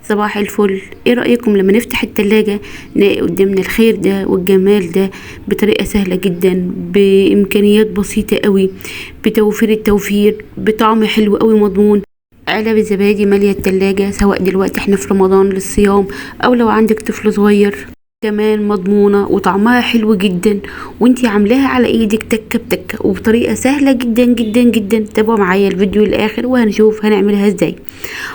صباح الفل. ايه رأيكم لما نفتح التلاجة نلاقي قدامنا الخير ده والجمال ده بطريقة سهلة جدا، بإمكانيات بسيطة قوي، بتوفير التوفير، بطعم حلو قوي مضمون. علب الزبادي مالية التلاجة، سواء دلوقتي احنا في رمضان للصيام او لو عندك طفل صغير كمان، مضمونة وطعمها حلو جدا، وانتي عاملاها على ايدك تكة بتكة وبطريقة سهلة جدا جدا جدا. تابعوا معايا الفيديو للاخر وهنشوف هنعملها ازاي.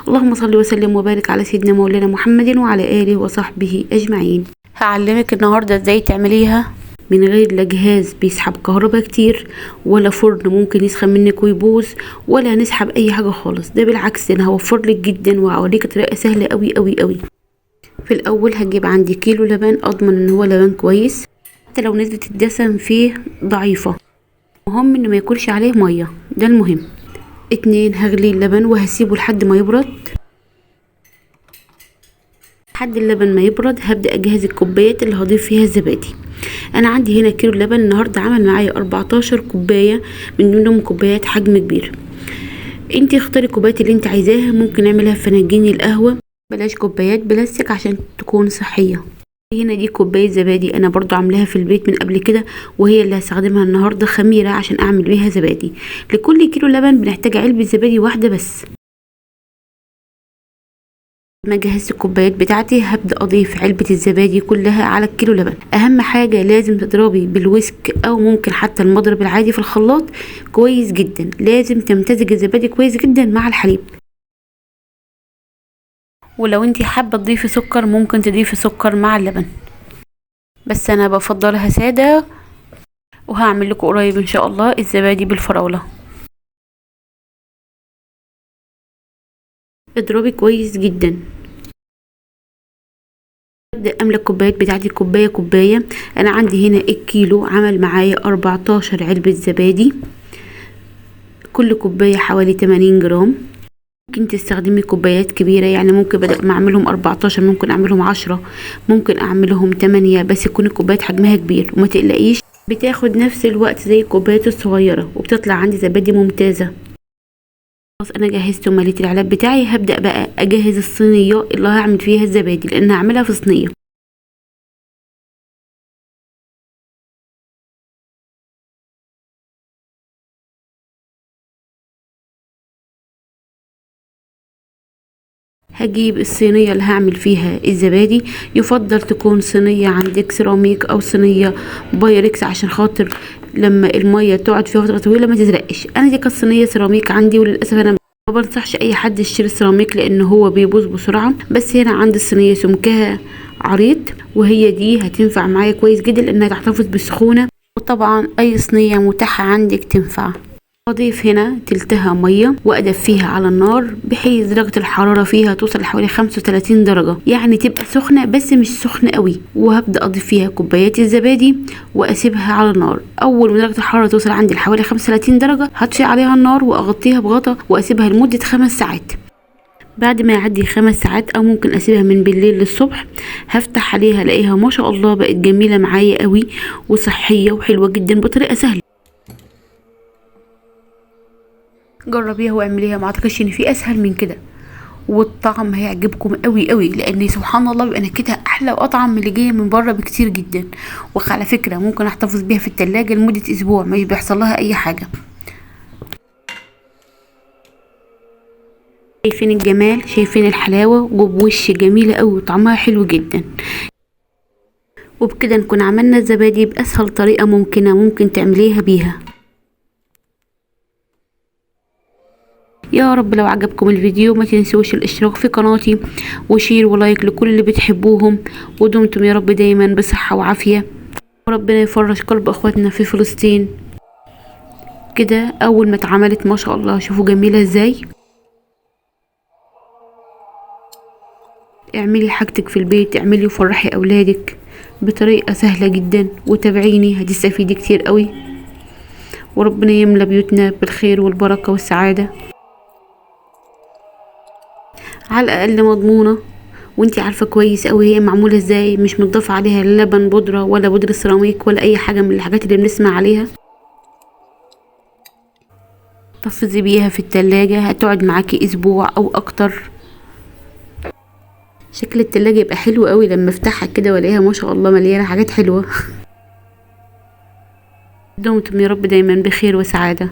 اللهم صل وسلم وبارك على سيدنا مولانا محمد وعلى اله وصحبه اجمعين. هعلمك النهارده ازاي تعمليها من غير لا جهاز بيسحب كهرباء كتير، ولا فرن ممكن يسخن منك ويبوظ، ولا هنسحب اي حاجة خالص. ده بالعكس انا هوفر لك جدا وهوريك طريقه سهلة قوي قوي قوي. في الاول هجيب عندي كيلو لبن، اضمن ان هو لبن كويس حتى لو نسبه الدسم فيه ضعيفة، المهم انه ما يكونش عليه مية، ده المهم. 2 هغلي اللبن وهسيبه لحد ما يبرد. لحد اللبن ما يبرد هبدا اجهز الكوبايات اللي هضيف فيها الزبادي. انا عندي هنا كيلو لبن، النهارده عمل معايا 14 كوباية، من ضمنهم كوبايات حجم كبير. انتي اختاري الكوبايات اللي انت عايزاها، ممكن نعملها في فناجين القهوة، بلاش كوبايات بلاستيك عشان تكون صحية. هنا دي كوباية زبادي انا برضو عاملاها في البيت من قبل كده، وهي اللي هستخدمها النهارده خميره عشان اعمل بيها زبادي. لكل كيلو لبن بنحتاج علبة زبادي واحدة بس. لما جهزت الكوبايات بتاعتي هبدا اضيف علبة الزبادي كلها على الكيلو لبن. اهم حاجة لازم تضربي بالويسك او ممكن حتى المضرب العادي في الخلاط كويس جدا، لازم تمتزج الزبادي كويس جدا مع الحليب. ولو انتي حابة تضيفي سكر ممكن تضيفي سكر مع اللبن، بس انا بفضلها ساده. وهعمل لكم قريب ان شاء الله الزبادي بالفراوله. اضربي كويس جدا. ابدا املى الكوبايات بتاعتي كوباية كوباية. انا عندي هنا الكيلو عمل معايا 14 علبة زبادي، كل كوباية حوالي 80 جرام. ممكن تستخدمي كوبايات كبيرة، يعني ممكن بدل ما اعملهم 14 ممكن اعملهم 10، ممكن اعملهم 8، بس يكون الكوبايات حجمها كبير. وما تقلقيش بتاخد نفس الوقت زي الكوبايات الصغيرة، وبتطلع عندي زبادي ممتازة. خلاص انا جهزت ومليت العلب بتاعي. هبدا بقى اجهز الصينية اللي هعمل فيها الزبادي، لان هعملها في صينية. هجيب الصينية اللي هعمل فيها الزبادي، يفضل تكون صينية عندك سيراميك او صينية بايركس عشان خاطر لما المية تقعد فيها فترة طويلة ما تزرقش. انا دي كانت صينية سيراميك عندي، وللاسف انا ما بنصحش اي حد يشتري سيراميك لان هو بيبوظ بسرعة. بس هنا عندي الصينية سمكها عريض، وهي دي هتنفع معايا كويس جدا لانها تحتفظ بالسخونه، وطبعا اي صينية متاحة عندك تنفع. اضيف هنا تلتها مية وادفيها على النار بحيث درجه الحرارة فيها توصل لحوالي 35 درجه، يعني تبقى سخنة بس مش سخنة قوي. وهبدا اضيف فيها كوبايات الزبادي واسيبها على النار. اول ما درجه الحرارة توصل عندي لحوالي 35 درجه هطفي عليها النار واغطيها بغطا واسيبها لمدة 5 ساعات. بعد ما يعدي 5 ساعات او ممكن اسيبها من بالليل للصبح، هفتح عليها الاقيها ما شاء الله بقت جميلة معايا قوي وصحية وحلوه جدا بطريقة سهلة. جربيها واعمليها، ما اعتقدش ان في اسهل من كده، والطعم هيعجبكم قوي قوي، لان سبحان الله بيبقى نكهتها احلى واطعم من اللي جاية من بره بكتير جدا. وعلى فكرة ممكن احتفظ بيها في التلاجة لمدة اسبوع مش بيحصل لها اي حاجة. شايفين الجمال، شايفين الحلاوة، وبوش جميلة قوي وطعمها حلو جدا. وبكده نكون عملنا الزبادي باسهل طريقه ممكنة ممكن تعمليها بيها. يا رب لو عجبكم الفيديو ما تنسوش الاشتراك في قناتي و share و like لكل اللي بتحبوهم، ودمتم يا رب دايما بصحة وعافية، وربنا يفرج قلب اخواتنا في فلسطين. كده اول ما اتعملت ما شاء الله شوفوا جميلة ازاي. اعملي حاجتك في البيت، اعملي وفرحي اولادك بطريقة سهلة جدا، وتابعيني هتستفيدي كتير قوي. وربنا يملى بيوتنا بالخير والبركة والسعادة. على الاقل مضمونه، وانتي عارفه كويس قوي هي معمولة ازاي، مش متضاف عليها لا لبن بودره ولا بودره سيراميك ولا اي حاجة من الحاجات اللي بنسمع عليها. احتفظي بيها في التلاجة هتقعد معاكي اسبوع او اكتر. شكل التلاجة يبقى حلو قوي لما افتحها كده والاقيها ما شاء الله مليانة حاجات حلوة. دمتم يا رب دايما بخير وسعادة.